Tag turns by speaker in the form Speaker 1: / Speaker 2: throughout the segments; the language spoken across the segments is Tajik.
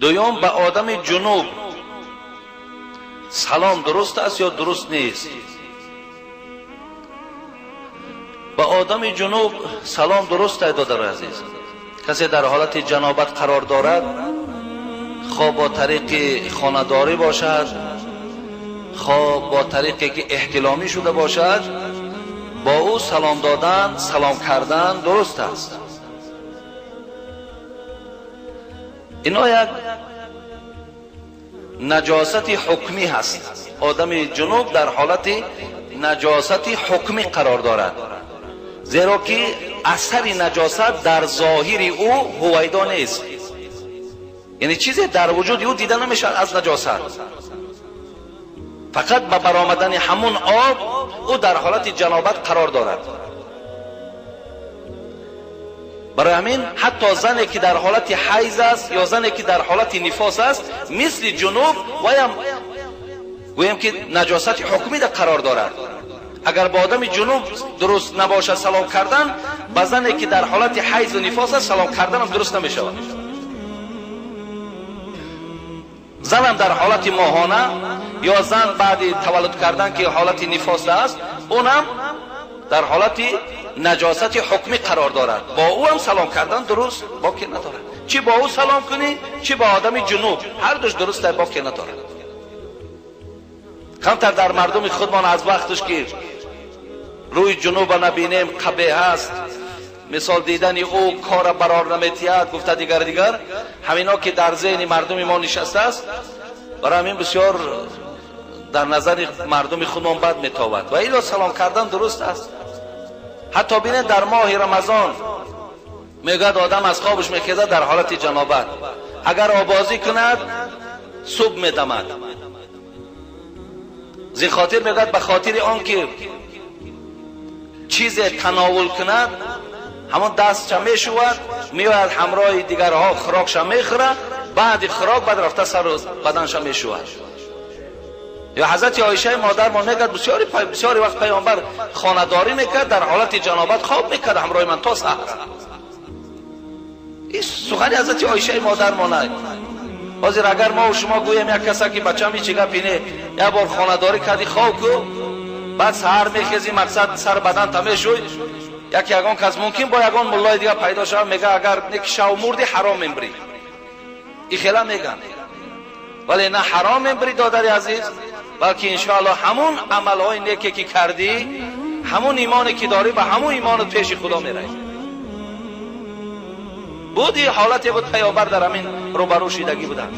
Speaker 1: Дуюм, ба одами ҷунуб салом дуруст аст ё дуруст нест? Ба одами ҷунуб салом дуруст аст, додари азиз. Касе дар ҳолати ҷанобат қарор дорад, хоҳ бо тариқи хонадорӣ бошад, хоҳ бо тариқе ки эҳтиломӣ шуда бошад, бо ӯ салом додан, салом кардан дуруст аст. Ино як наҷосати ҳукмӣ ҳаст. Одами ҷунуб дар ҳолати наҷосати ҳукмӣ қарор дорад, зеро ки асари наҷосат дар зоҳири ӯ ҳувайдо нест, яъне чизе дар вуҷуди ӯ дида намешавад аз наҷосат. Фақат ба баромадани ҳамун об ӯ дар ҳолати ҷанобат қарор дорад. Барои ҳамин ҳатто зане ки дар ҳолати ҳайз аст ё зане ки дар ҳолати нифос аст, мисли ҷунуб ваям гӯем ки наҷосати ҳукмӣ қарор дорад. Агар ба одами ҷунуб дуруст набошад салом кардан, ба зане ки дар ҳолати ҳайзу нифос аст салом карданам дуруст намешавад. Занам дар ҳолати моҳона ё зан баъди таваллуд кардан ки ҳолати нифос аст, унам дар ҳолати наҷосати ҳукмӣ қарор дорад. Бо ӯ ҳам салом кардан дуруст боке надорад. Чӣ бо ӯ салом кунӣ, чӣ бо одами ҷунуб, ҳар душ дуруст боке надорад. Камтар дар мардуми худмон аз вақташ ки рӯи ҷунуба набинем қабеҳ аст, мисол дидани ӯ кора барор наметиҳад, гуфта дигар дигар, ҳамино ки дар зеҳни мардуми мо нишастааст, барои ҳамин бисёр дар назари мардуми худмон бад метобад. Ва ило салом кардан дуруст аст. Ҳатто бинед, дар моҳи Рамазон мегӯяд одам аз хобаш мехезад дар ҳолати ҷанобат, агар обозӣ кунад субҳ медамад. Зин хотир мегӯяд ба хотири он ки чизе тановул кунад, ҳамон дастша мешувад, меояд ҳамроҳи дигарҳо хӯрокша мехӯрад, баъди хӯрок баъд рафта сару баданша мешувад. Ё ҳазрати Оишаи модармон мегӯяд бисёри вақт паёмбар хонадорӣ мекард, дар ҳолати ҷанобат хоб мекард ҳамроҳи ман то саҳар. Ин сухани ҳазрати Оишаи модармон аст. Ҳозир агар мо шумо гӯем як каса ки бачам ҳеҷ гапи не, як бор хонадорӣ кардӣ хоб ку, баъд саҳар мехезӣ, мақсад сар баданта мешӯй, яке ягон кас мумкин бо ягон муллои дигар пайдо шавад, мега агар неки шав мурдӣ ҳаром мембрӣ. И хела меган. Вале на ҳаром мембрӣ, додари азиз, балки иншоаллоҳ ҳамун амалҳои неке ки кардӣ, ҳамун имоне ки дорӣ, ба ҳамун имонат пеши Худо меравӣ. Буди ҳолате буд паёмбар дар ҳамин рӯбарӯ шидагӣ буданд.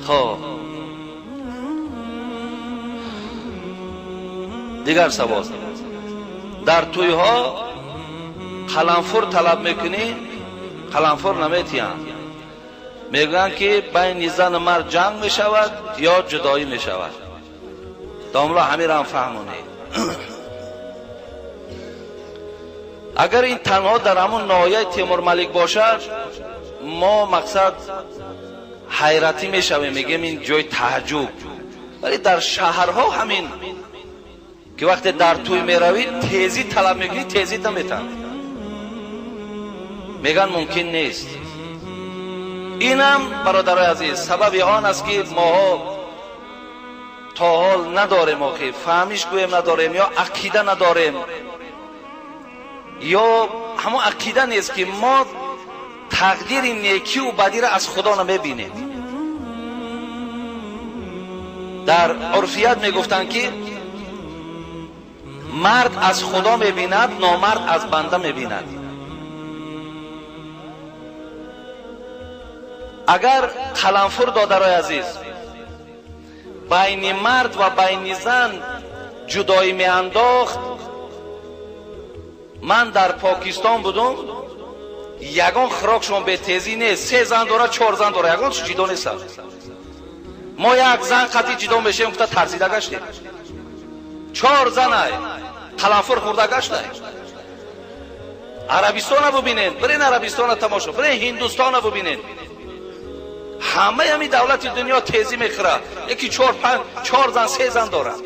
Speaker 1: Хоб, дигар савол. Дар тӯйҳо қаламфур талаб мекунӣ, қаламфур наметиҳанд. Мегӯянд ки байни зану мард ҷанг мешавад ё ҷудоӣ мешавад. Домла ҳаминро ҳам фаҳмонед. Агар ин танҳо дар ҳамон ноҳияи Темурмалик бошад, мо мақсад ҳайратӣ мешавем, мегӯем ин ҷои таъҷуб. Вале дар шаҳрҳо ҳамин ки вақте дар тӯй меравӣ тезӣ талаб мекунӣ, тезӣ наметаҳанд, мегӯянд мумкин нест. Инам бародарои азиз сабаби он аст ки моҳо то ҳол надорем, охи фаҳмиш гӯем надорем, ё ақида надорем, ё ҳамон ақида нест ки мо тақдири некиву бадиро аз Худо намебинем. Дар урфият мегуфтанд ки мард аз Худо мебинад, номард аз банда мебинад. Агар қаламфур, додарои азиз, байни мард ва байни зан ҷудоӣ меандохт, ман дар Покистон будум, ягон хӯрокшон бетезӣ нест, 3 зан дора, 4 зан дора, ягон ҷидо нестанд. Мо як зан қатъи ҷидо мешавем, гуфта тарсида гаштем. 4 занай қаламфур хӯрда гаштай. Арабистона бубинед, бирен Арабистона тамошо, бирен Ҳиндустона бубинед. Ҳамаи ҳамин давлати дунё тезӣ мехӯрад, яки 4 5 4 зан 3 зан дорад,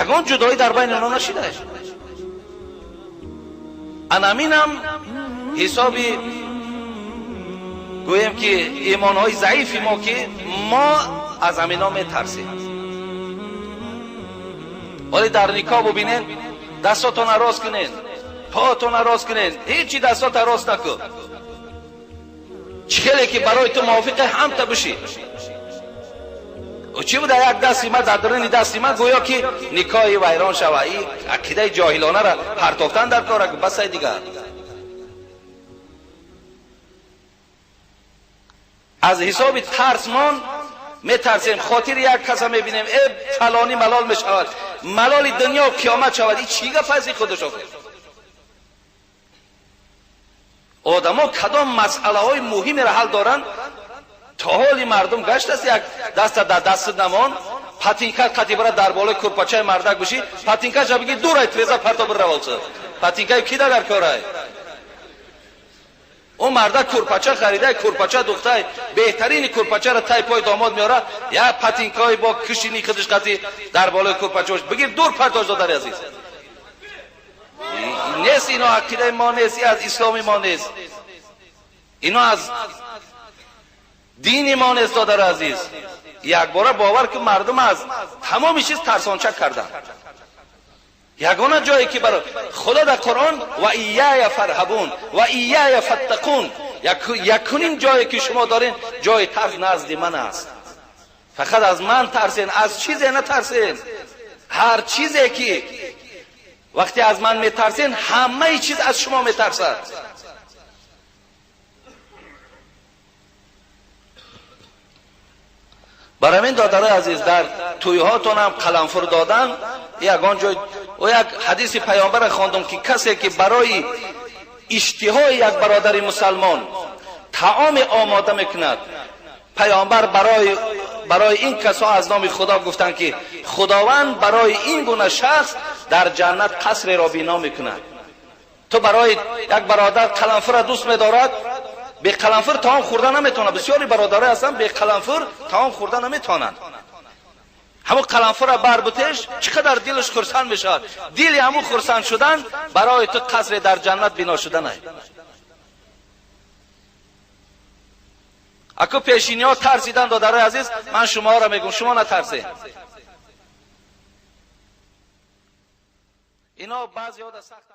Speaker 1: ягон ҷудоӣ дар байни онҳо нашидааст. Анаминам ҳисоби Гӯем ки имонҳои заифи мо ки мо аз ҳамино метарсем. Вале дар никоҳ бубинед, дастотонро рост кунед, поатонро рост кунед, ҳечи дастотро рост накун. Чӣ хеле ки барои ту мувофиқе ҳамта бишӣ. Чӣ буда як дасти ма дар даруни дасти ма гӯё ки никоҳи вайрон шава. Ин ақидаи ҷоҳилонаро партофтан дар кора басай дигар. Аз ҳисоби тарсмон метарсем, хотири як каса мебинем, э фалонӣ малол мешавад, малоли дунё қиёмат шавад. Ин чӣ гап аст худаш? Одамо кадом масъалаҳои муҳимеро ҳал доранд, то ҳоли мардум гаштаст як даста дар дастат намон, патинка қатибара дар болои курпачаи мардак бишӣ, патинкаша бигӣ дурай треза парто бираволса. Патинкаи ки дар корай? Ӯ мардак курпача харидай, курпача духтай, беҳтарини курпачаро тай пой домод меорад, як патинкаи бо кишини худаш қати дар болои курпача бош, бигир дур партош додари азиз. Нест ино ақидаи мо нест, аз исломи мо нест, ино аз дини мо нест додари азиз. Якбора бовар ки мардум аз тамоми чиз тарсончак карданд. Ягона ҷое ки барои Худо дар Қуръон ва ияя фарҳабун ва ияя фаттақун, якунин ҷое ки шумо дорин ҷои тарс назди ман аст. Фақат аз ман тарсен, аз чизе натарсен. Ҳар чизе ки вақте аз ман метарсен, ҳамаи чиз аз шумо метарсад. Барои ҳамин додарои азиз, дар тӯйҳотонам қаламфур додан ягон ҷой. О як ҳадиси паёмбарро хондум ки касе ки барои иштиҳои як бародари мусалмон таоме омода мекунад, паёмбар барои ин касо аз номи Худо гуфтанд ки Худованд барои ин гуна шахс дар ҷаннат қасреро бино мекунад. Ту барои як бародар қаламфурро дӯст медорад, бе қаламфур таом хӯрда наметавонад. Бисёри бародарое ҳастанд бе қаламфур таом хӯрда наметавонанд. Ҳамун қаламфурро барбутеш, чӣ қадар дилаш хурсанд мешавад. Дили ҳамун хурсанд шудан барои ту қасре дар ҷаннат бино шуданай. Аку пешиниҳо тарсидан додарои азиз, ман шуморо мегӯм, шумо натарсед. Ино баъзеҳо да сахт